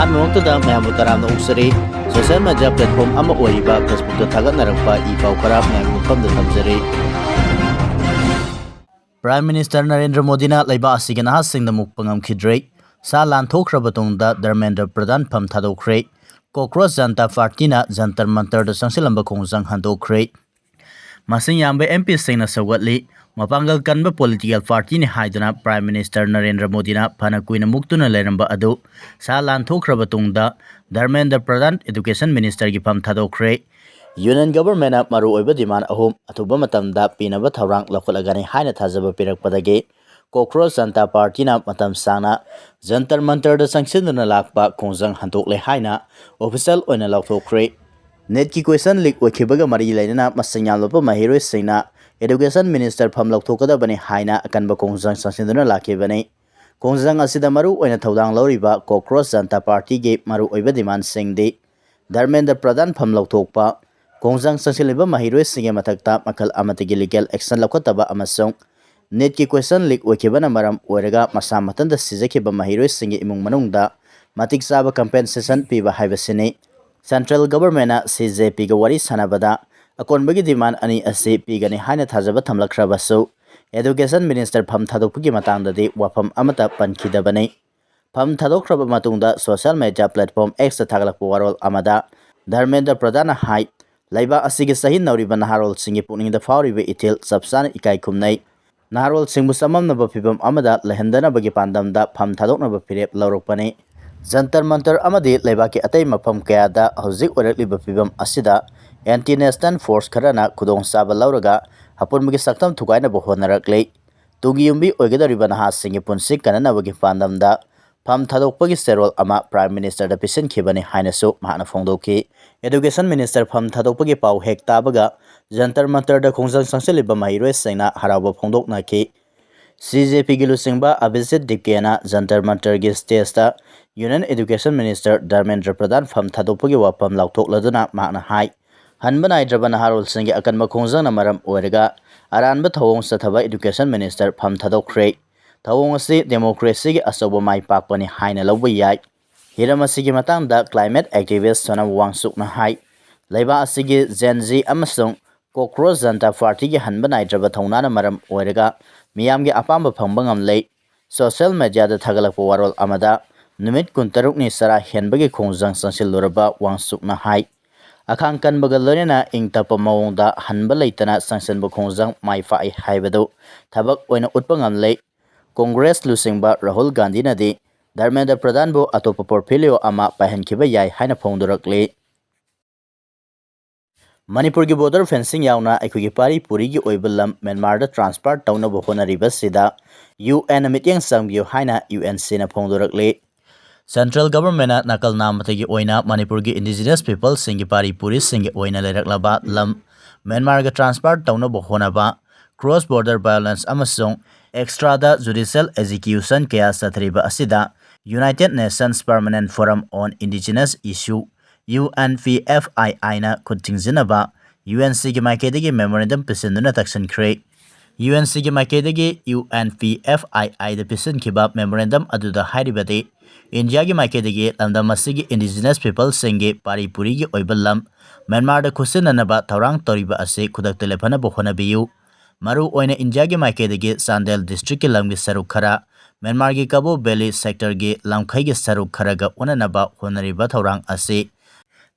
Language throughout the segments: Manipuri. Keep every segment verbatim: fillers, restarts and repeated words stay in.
ꯑꯍꯥꯟꯕꯃꯛꯇꯗ ꯃꯌꯥꯝꯕꯨ ꯇꯔꯥꯝꯅ ꯑꯣꯛꯆꯔꯤ꯫ Social media platform ꯑꯃ ꯑꯣꯏꯔꯤꯕ Facebook ꯇ ꯊꯥꯒꯠꯅꯔꯛꯄ ꯏ ꯄꯥꯎ ꯈꯔ ꯃꯌꯥꯝꯒꯤ ꯃꯐꯝꯗ ꯊꯝꯖꯔꯤ꯫ Prime Minister ꯅꯔꯦꯟꯗ꯭ꯔ ꯃꯣꯗꯤꯅ ꯂꯩꯕꯥꯛ ꯑꯁꯤꯒꯤ ꯅꯍꯥꯁꯤꯡꯗ ꯃꯨꯛꯄ ꯉꯝꯈꯤꯗ꯭ꯔꯦ꯫ ꯁꯥ ꯂꯥꯟ ꯊꯣꯛꯈ꯭ꯔꯕ ꯇꯨꯡꯗ ꯙꯔꯃꯦꯟꯗ꯭ꯔ ꯄ꯭ꯔꯙꯥꯟ ꯐꯝ ꯊꯥꯗꯣꯛꯈ꯭ꯔꯦ꯫ ꯀꯣꯀ꯭ꯔꯣꯁ ꯖꯟꯇꯥ ꯄꯥꯔꯇꯤꯅ ꯖꯟꯇꯔ ꯃꯟꯇꯔꯗ ꯆꯪꯁꯤꯜꯂꯝꯕ ꯈꯣꯡꯖꯪ ꯍꯟꯗꯣꯛꯈ꯭ꯔꯦ꯫ ꯃꯁꯤꯡ ꯌꯥꯝꯕ M P ꯁꯤꯡꯅ ꯁꯧꯒꯠꯂꯤ꯫ ꯃꯄꯥꯡꯒꯜ ꯀꯟꯕ political party ꯅꯤ ꯍꯥꯏꯗꯨꯅ Prime Minister ꯅꯔꯦꯟꯗ꯭ꯔ ꯃꯣꯗꯤꯅ ꯐꯅ ꯀꯨꯏꯅ ꯃꯨꯛꯇꯨꯅ ꯂꯩꯔꯝꯕ ꯑꯗꯨ ꯁꯥ ꯂꯥꯟ ꯊꯣꯛꯈ꯭ꯔꯕ ꯇꯨꯡꯗ ꯙꯔꯃꯦꯟꯗ꯭ꯔ ꯄ꯭ꯔꯙꯥꯟ Education Minister ꯒꯤ ꯐꯝ ꯊꯥꯗꯣꯛꯈ꯭ꯔꯦ꯫ Union Government ꯅ ꯃꯔꯨꯑꯣꯏꯕ demand ꯑꯍꯨꯝ ꯑꯊꯨꯕ ꯃꯇꯝꯗ ꯄꯤꯅꯕ ꯊꯧꯔꯥꯡ ꯂꯧꯈꯠꯂꯒꯅꯤ ꯍꯥꯏꯅ ꯊꯥꯖꯕ ꯄꯤꯔꯛꯄꯗꯒꯤ ꯀꯣꯀ꯭ꯔꯣꯁ ꯖꯟꯇꯥ ꯄꯥꯔꯇꯤꯅ ꯃꯇꯝ ꯁꯥꯡꯅ ꯖꯟꯇꯔ ꯃꯟꯇꯔꯗ ꯆꯪꯁꯤꯟꯗꯨꯅ ꯂꯥꯛꯄ ꯈꯣꯡꯖꯪ ꯍꯟꯗꯣꯛꯂꯦ ꯍꯥꯏꯅ official ꯑꯣꯏꯅ ꯂꯥꯎꯊꯣꯛꯈ꯭ꯔꯦ꯫ NEET ꯀꯤ question leak ꯑꯣꯏꯈꯤꯕꯒ ꯃꯔꯤ ꯂꯩꯅꯅ ꯃꯁꯤꯡ ꯌꯥꯝꯂꯕ ꯃꯍꯩꯔꯣꯏꯁꯤꯡꯅ Education Minister ꯐꯝ ꯂꯧꯊꯣꯛꯀꯗꯕꯅꯤ ꯍꯥꯏꯅ ꯑꯀꯟꯕ ꯈꯣꯡꯖꯪ ꯆꯪꯁꯤꯟꯗꯨꯅ ꯂꯥꯛꯈꯤꯕꯅꯤ꯫ ꯈꯣꯡꯖꯪ ꯑꯁꯤꯗ ꯃꯔꯨ ꯑꯣꯏꯅ ꯊꯧꯗꯥꯡ ꯂꯧꯔꯤꯕ ꯀꯣꯀ꯭ꯔꯣꯁ ꯖꯟꯇꯥ ꯄꯥꯔꯇꯤꯒꯤ ꯃꯔꯨꯑꯣꯏꯕ demand ꯁꯤꯡꯗꯤ ꯙꯔꯃꯦꯟꯗ꯭ꯔ ꯄ꯭ꯔꯙꯥꯟ ꯐꯝ ꯂꯧꯊꯣꯛꯄ, ꯈꯣꯡꯖꯪ ꯆꯪꯁꯤꯜꯂꯤꯕ ꯃꯍꯩꯔꯣꯏꯁꯤꯡꯒꯤ ꯃꯊꯛꯇ ꯃꯈꯜ ꯑꯃꯠꯇꯒꯤ legal action ꯂꯧꯈꯠꯇꯕ ꯑꯃꯁꯨꯡ NEET ꯀꯤ question leak ꯑꯣꯏꯈꯤꯕꯅ ꯃꯔꯝ ꯑꯣꯏꯔꯒ ꯃꯁꯥ ꯃꯊꯟꯇ ꯁꯤꯖꯈꯤꯕ ꯃꯍꯩꯔꯣꯏꯁꯤꯡꯒꯤ ꯏꯃꯨꯡ ꯃꯅꯨꯡꯗ ꯃꯇꯤꯛ ꯆꯥꯕ compensation ꯄꯤꯕ ꯍꯥꯏꯕꯁꯤꯅꯤ꯫ Central Government ꯅ C J P ꯒ ꯋꯥꯔꯤ ꯁꯥꯟꯅꯕꯗ ꯑꯀꯣꯟꯕꯒꯤ demand ꯑꯅꯤ ꯑꯁꯤ ꯄꯤꯒꯅꯤ ꯍꯥꯏꯅ ꯊꯥꯖꯕ ꯊꯝꯂꯛꯈ꯭ꯔꯕꯁꯨ, Education Minister ꯐꯝ ꯊꯥꯗꯣꯛꯄꯒꯤ ꯃꯇꯥꯡꯗꯗꯤ ꯋꯥꯐꯝ ꯑꯃꯠꯇ ꯄꯟꯈꯤꯗꯕꯅꯤ꯫ ꯐꯝ ꯊꯥꯗꯣꯛꯈ꯭ꯔꯕ ꯃꯇꯨꯡꯗ social media platform X ꯇ ꯊꯥꯒꯠꯂꯛꯄ ꯋꯥꯔꯣꯜ ꯑꯃꯗ ꯙꯔꯃꯦꯟꯗ꯭ꯔ ꯄ꯭ꯔꯙꯥꯟꯅ ꯍꯥꯏ, ꯂꯩꯕꯥꯛ ꯑꯁꯤꯒꯤ ꯆꯍꯤ ꯅꯧꯔꯤꯕ ꯅꯍꯥꯔꯣꯜꯁꯤꯡꯒꯤ ꯄꯨꯛꯅꯤꯡꯗ ꯐꯥꯎꯔꯤꯕ ꯏꯊꯤꯜ ꯆꯞ ꯆꯥꯅ ꯏꯀꯥꯏ ꯈꯨꯝꯅꯩ꯫ ꯅꯍꯥꯔꯣꯜꯁꯤꯡꯕꯨ ꯆꯃꯝꯅꯕ ꯐꯤꯚꯝ ꯑꯃꯗ ꯂꯩꯍꯟꯗꯅꯕꯒꯤ ꯄꯥꯟꯗꯝꯗ ꯐꯝ ꯊꯥꯗꯣꯛꯅꯕ ꯐꯤꯔꯦꯞ ꯂꯧꯔꯛꯄꯅꯤ꯫ ꯖꯟꯇꯔ ꯃꯟꯇꯔ ꯑꯃꯗꯤ ꯂꯩꯕꯥꯛꯀꯤ ꯑꯇꯩ ꯃꯐꯝ ꯀꯌꯥꯗ ꯍꯧꯖꯤꯛ ꯑꯣꯏꯔꯛꯂꯤꯕ ꯐꯤꯚꯝ ꯑꯁꯤꯗ anti national force ꯈꯔꯅ ꯈꯨꯗꯣꯡꯆꯥꯕ ꯂꯧꯔꯒ ꯑꯄꯨꯟꯕꯒꯤ ꯁꯛꯇꯝ ꯊꯨꯒꯥꯏꯅꯕ ꯍꯣꯠꯅꯔꯛꯂꯤ꯫ ꯇꯨꯡꯒꯤ ꯌꯨꯝꯕꯤ ꯑꯣꯏꯒꯗꯧꯔꯤꯕ ꯅꯍꯥꯁꯤꯡꯒꯤ ꯄꯨꯟꯁꯤ ꯀꯟꯅꯅꯕꯒꯤ ꯄꯥꯟꯗꯝꯗ ꯐꯝ ꯊꯥꯗꯣꯛꯄꯒꯤ ꯆꯦꯔꯣꯜ ꯑꯃ Prime Minister ꯗ ꯄꯤꯁꯤꯟꯈꯤꯕꯅꯤ ꯍꯥꯏꯅꯁꯨ ꯃꯍꯥꯛꯅ ꯐꯣꯡꯗꯣꯛꯈꯤ꯫ Education Minister ꯐꯝ ꯊꯥꯗꯣꯛꯄꯒꯤ ꯄꯥꯎ ꯍꯦꯛ ꯇꯥꯕꯒ ꯖꯟꯇꯔ ꯃꯟꯇꯔꯗ ꯈꯣꯡꯖꯪ ꯆꯪꯁꯤꯜꯂꯤꯕ ꯃꯍꯩꯔꯣꯏꯁꯤꯡꯅ ꯍꯔꯥꯎꯕ ꯐꯣꯡꯗꯣꯛꯅꯈꯤ꯫ C J P ꯒꯤ ꯂꯨꯆꯤꯡꯕ ꯑꯚꯤꯖꯤꯠ ꯗꯤꯞꯀꯦꯅ ꯖꯟꯇꯔ ꯃꯟꯇꯔꯒꯤ stage ꯇ Union Education Minister ꯙꯔꯃꯦꯟꯗ꯭ꯔ ꯄ꯭ꯔꯙꯥꯟ ꯐꯝ ꯊꯥꯗꯣꯛꯄꯒꯤ ꯋꯥꯐꯝ ꯂꯥꯎꯊꯣꯛꯂꯗꯨꯅ ꯃꯍꯥꯛꯅ ꯍꯥꯏ, ꯍꯟꯕ ꯅꯥꯏꯗ꯭ꯔꯕ ꯅꯍꯥꯔꯣꯜꯁꯤꯡꯒꯤ ꯑꯀꯟꯕ ꯈꯣꯡꯖꯪꯅ ꯃꯔꯝ ꯑꯣꯏꯔꯒ ꯑꯔꯥꯟꯕ ꯊꯧꯑꯣꯡ ꯆꯠꯊꯕ Education Minister ꯐꯝ ꯊꯥꯗꯣꯛꯈ꯭ꯔꯦ꯫ ꯊꯧꯑꯣꯡ ꯑꯁꯤ democracy ꯒꯤ ꯑꯆꯧꯕ ꯃꯥꯏ ꯄꯥꯛꯄꯅꯤ ꯍꯥꯏꯅ ꯂꯧꯕ ꯌꯥꯏ꯫ ꯍꯤꯔꯝ ꯑꯁꯤꯒꯤ ꯃꯇꯥꯡꯗ climate activist ꯁꯣꯅꯝ ꯋꯥꯡꯆꯨꯛꯅ ꯍꯥꯏ, ꯂꯩꯕꯥꯛ ꯑꯁꯤꯒꯤ Gen Z ꯑꯃꯁꯨꯡ Cockroach Janta Partyꯒꯤ ꯍꯟꯕ ꯅꯥꯏꯗ꯭ꯔꯕ ꯊꯧꯅꯥꯅ ꯃꯔꯝ ꯑꯣꯏꯔꯒ ꯃꯤꯌꯥꯝꯒꯤ ꯑꯄꯥꯝꯕ ꯐꯪꯕ ꯉꯝꯂꯦ꯫ Social mediaꯗ ꯊꯥꯒꯠꯂꯛꯄ ꯋꯥꯔꯣꯜ ꯑꯃꯗ ꯅꯨꯃꯤꯠ ꯀꯨꯟꯇꯔꯨꯛꯅꯤ ꯆꯔꯥ ꯍꯦꯟꯕꯒꯤ ꯈꯣꯡꯖꯪ ꯆꯪꯁꯤꯜꯂꯨꯔꯕ ꯋꯥꯡꯆꯨꯛꯅ ꯍꯥꯏ, ꯑꯈꯥꯡ ꯀꯟꯕꯒ ꯂꯣꯏꯅꯅ ꯏꯪ ꯇꯞꯄ ꯃꯑꯣꯡꯗ ꯍꯟꯕ ꯂꯩꯇꯅ ꯆꯪꯁꯤꯟꯕ ꯈꯣꯡꯖꯪ ꯃꯥꯏ ꯄꯥꯛꯏ ꯍꯥꯏꯕꯗꯨ ꯊꯕꯛ ꯑꯣꯏꯅ ꯎꯠꯄ ꯉꯝꯂꯦ꯫ ꯀꯣꯡꯒ꯭ꯔꯦꯁ ꯂꯨꯆꯤꯡꯕ ꯔꯥꯍꯨꯜ ꯒꯥꯟꯙꯤꯅꯗꯤ ꯙꯔꯃꯦꯟꯗ꯭ꯔ ꯄ꯭ꯔꯙꯥꯟꯕꯨ ꯑꯇꯣꯞꯄ portfolio ꯑꯃ ꯄꯥꯏꯍꯟꯈꯤꯕ ꯌꯥꯏ ꯍꯥꯏꯅ ꯐꯣꯡꯗꯣꯔꯛꯂꯤ꯫ ꯃꯅꯤꯄꯨꯔꯒꯤ border fencing ꯌꯥꯎꯅ ꯑꯩꯈꯣꯏꯒꯤ ꯄꯥꯔꯤ ꯄꯨꯔꯤꯒꯤ ꯑꯣꯏꯕ ꯂꯝ ꯃ꯭ꯌꯥꯟꯃꯥꯔꯗ transfer ꯇꯧꯅꯕ ꯍꯣꯠꯅꯔꯤꯕꯁꯤꯗ UN ꯃꯤꯠꯌꯦꯡ ꯆꯪꯕꯤꯌꯨ ꯍꯥꯏꯅ UNCꯅ ꯐꯣꯡꯗꯣꯔꯛꯂꯤ꯫ Central Governmentꯅ ꯅꯥꯀꯜ ꯅꯥꯝꯃꯇꯒꯤ ꯑꯣꯏꯅ ꯃꯅꯤꯄꯨꯔꯒꯤ indigenous peopleꯁꯤꯡꯒꯤ ꯄꯥꯔꯤ ꯄꯨꯔꯤꯁꯤꯡꯒꯤ ꯑꯣꯏꯅ ꯂꯩꯔꯛꯂꯕ ꯂꯝ ꯃ꯭ꯌꯥꯟꯃꯥꯔꯒ transfer ꯇꯧꯅꯕ ꯍꯣꯠꯅꯕ, cross border violence ꯑꯃꯁꯨꯡ extrajudicial execution ꯀꯌꯥ ꯆꯠꯊꯔꯤꯕ ꯑꯁꯤꯗ United Nations Permanent Forum on Indigenous Issue, UNPFIIꯅ ꯈꯨꯠ ꯊꯤꯡꯖꯤꯟꯅꯕ UNCꯒꯤ ꯃꯥꯏꯀꯩꯗꯒꯤ memorandum ꯄꯤꯁꯤꯟꯗꯨꯅ ꯇꯛꯁꯤꯟꯈ꯭ꯔꯦ꯫ UNCꯒꯤ ꯃꯥꯏꯀꯩꯗꯒꯤ UNPFIIꯗ ꯄꯤꯁꯤꯟꯈꯤꯕ memorandum ꯑꯗꯨꯗ ꯍꯥꯏꯔꯤꯕꯗꯤ, ꯏꯟꯗꯤꯌꯥꯒꯤ ꯃꯥꯏꯀꯩꯗꯒꯤ ꯂꯝꯗꯝ ꯑꯁꯤꯒꯤ indigenous peopleꯁꯤꯡꯒꯤ ꯄꯥꯔꯤ ꯄꯨꯔꯤꯒꯤ ꯑꯣꯏꯕ ꯂꯝ ꯃ꯭ꯌꯥꯟꯃꯥꯔꯗ ꯈꯨꯠꯁꯤꯟꯅꯅꯕ ꯊꯧꯔꯥꯡ ꯇꯧꯔꯤꯕ ꯑꯁꯤ ꯈꯨꯗꯛꯇ ꯂꯦꯞꯍꯟꯅꯕ ꯍꯣꯠꯅꯕꯤꯌꯨ꯫ ꯃꯔꯨ ꯑꯣꯏꯅ ꯏꯟꯗꯤꯌꯥꯒꯤ ꯃꯥꯏꯀꯩꯗꯒꯤ ꯆꯥꯟꯗꯦꯜ districtꯀꯤ ꯂꯝꯒꯤ ꯁꯔꯨꯛ ꯈꯔ, ꯃ꯭ꯌꯥꯟꯃꯥꯔꯒꯤ ꯀꯕꯣ valley sectorꯒꯤ ꯂꯝꯈꯩꯒꯤ ꯁꯔꯨꯛ ꯈꯔꯒ ꯎꯅꯅꯕ ꯍꯣꯠꯅꯔꯤꯕ ꯊꯧꯔꯥꯡ ꯑꯁꯤ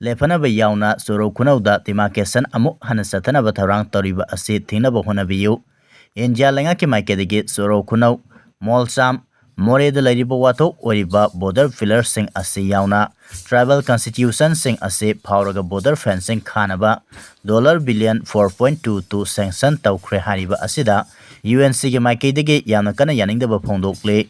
ꯂꯦꯞꯍꯟꯅꯕ ꯌꯥꯎꯅ ꯆꯣꯔꯧ ꯈꯨꯅꯧꯗ demarcation ꯑꯃꯨꯛ ꯍꯟꯅ ꯆꯠꯊꯅꯕ ꯊꯧꯔꯥꯡ ꯇꯧꯔꯤꯕ ꯑꯁꯤ ꯊꯤꯡꯅꯕ ꯍꯣꯠꯅꯕꯤꯌꯨ꯫ ꯏꯟꯗꯤꯌꯥ ꯂꯩꯉꯥꯛꯀꯤ ꯃꯥꯏꯀꯩꯗꯒꯤ ꯆꯣꯔꯧ ꯈꯨꯅꯧ, ꯃꯣꯜꯆꯥꯝ, ꯃꯣꯔꯦꯗ ꯂꯩꯔꯤꯕ ꯋꯥꯊꯣꯛ ꯑꯣꯏꯔꯤꯕ border pillarꯁꯤꯡ ꯑꯁꯤ ꯌꯥꯎꯅ tribal constitutionꯁꯤꯡ ꯑꯁꯤ ꯐꯥꯎꯔꯒ border fencing ꯈꯥꯅꯕ dollar billion four point two two sanction ꯇꯧꯈ꯭ꯔꯦ ꯍꯥꯏꯔꯤꯕ ꯑꯁꯤꯗ UNCꯒꯤ ꯃꯥꯏꯀꯩꯗꯒꯤ ꯌꯥꯝꯅ ꯀꯟꯅ ꯌꯥꯅꯤꯡꯗꯕ ꯐꯣꯡꯗꯣꯛꯂꯤ꯫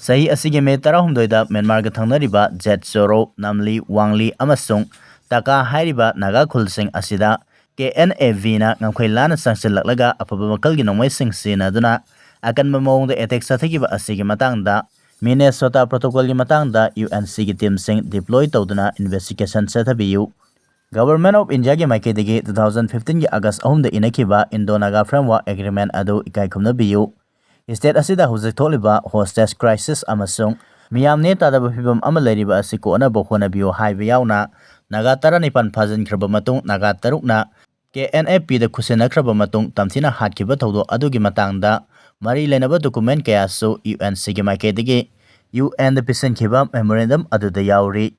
ꯆꯍꯤ ꯑꯁꯤꯒꯤ ꯃꯦ ꯇꯔꯥꯍꯨꯝꯗꯣꯏꯗ ꯃ꯭ꯌꯥꯟꯃꯥꯔꯒ ꯊꯪꯅꯔꯤꯕ ꯖꯦꯠ ꯆꯣꯔꯣ, ꯅꯝꯂꯤ, ꯋꯥꯡꯂꯤ ꯑꯃꯁꯨꯡ ꯇꯥꯀꯥ ꯍꯥꯏꯔꯤꯕ ꯅꯥꯒꯥ ꯈꯨꯜꯁꯤꯡ ꯑꯁꯤꯗ KNAVꯅ ꯉꯝꯈꯩ ꯂꯥꯟꯅ ꯆꯪꯁꯤꯜꯂꯛꯂꯒ ꯑꯐꯕ ꯃꯈꯜꯒꯤ ꯅꯣꯡꯃꯩꯁꯤꯡ ꯁꯤꯖꯤꯟꯅꯗꯨꯅ ꯑꯀꯟꯕ ꯃꯑꯣꯡꯗ attack ꯆꯠꯊꯈꯤꯕ ꯑꯁꯤꯒꯤ ꯃꯇꯥꯡꯗ Minnesota Protocolꯒꯤ ꯃꯇꯥꯡꯗ UNCꯒꯤ teamꯁꯤꯡ deploy ꯇꯧꯗꯨꯅ investigation ꯆꯠꯊꯕꯤꯌꯨ꯫ Government of Indiaꯒꯤ ꯃꯥꯏꯀꯩꯗꯒꯤ two thousand fifteenꯒꯤ August ꯑꯍꯨꯝꯗ ꯏꯅꯈꯤꯕ Indo-Naga Framework Agreement ꯑꯗꯨ ꯏꯀꯥꯏ ꯈꯨꯝꯅꯕꯤꯌꯨ꯫ State ꯑꯁꯤꯗ ꯍꯧꯖꯤꯛ ꯊꯣꯛꯂꯤꯕ hostage crisis ꯑꯃꯁꯨꯡ ꯃꯤꯌꯥꯝ ꯅꯦ ꯇꯥꯗꯕ ꯐꯤꯕꯝ ꯑꯃ ꯂꯩꯔꯤꯕ ꯑꯁꯤ ꯀꯣꯛꯅꯕ ꯍꯣꯠꯅꯕꯤꯌꯨ ꯍꯥꯏꯕ ꯌꯥꯎꯅ ꯅꯥꯒꯥ ꯇꯔꯥꯅꯤꯄꯥꯟ ꯐꯥꯖꯤꯟꯈ꯭ꯔꯕ ꯃꯇꯨꯡ ꯅꯥꯒꯥ ꯇꯔꯨꯛꯅ ꯀꯦ ꯑꯦꯟ ꯑꯦꯐ ꯄꯤꯗ ꯈꯨꯠꯁꯤꯟꯅꯈ꯭ꯔꯕ ꯃꯇꯨꯡ ꯇꯝꯊꯤꯅ ꯍꯥꯠꯈꯤꯕ ꯊꯧꯗꯣꯛ ꯑꯗꯨꯒꯤ ꯃꯇꯥꯡꯗ ꯃꯔꯤ ꯂꯩꯅꯕ ꯗꯣꯀꯨꯃꯦꯟ ꯀꯌꯥꯁꯨ ꯌꯨ ꯑꯦꯟ ꯁꯤꯒꯤ ꯃꯥꯏꯀꯩꯗꯒꯤ ꯌꯨ ꯑꯦꯟꯗ ꯄꯤꯁꯤꯟꯈꯤꯕ ꯃꯦꯃꯣꯔꯦꯟꯗꯝ ꯑꯗꯨꯗ ꯌꯥꯎꯔꯤ꯫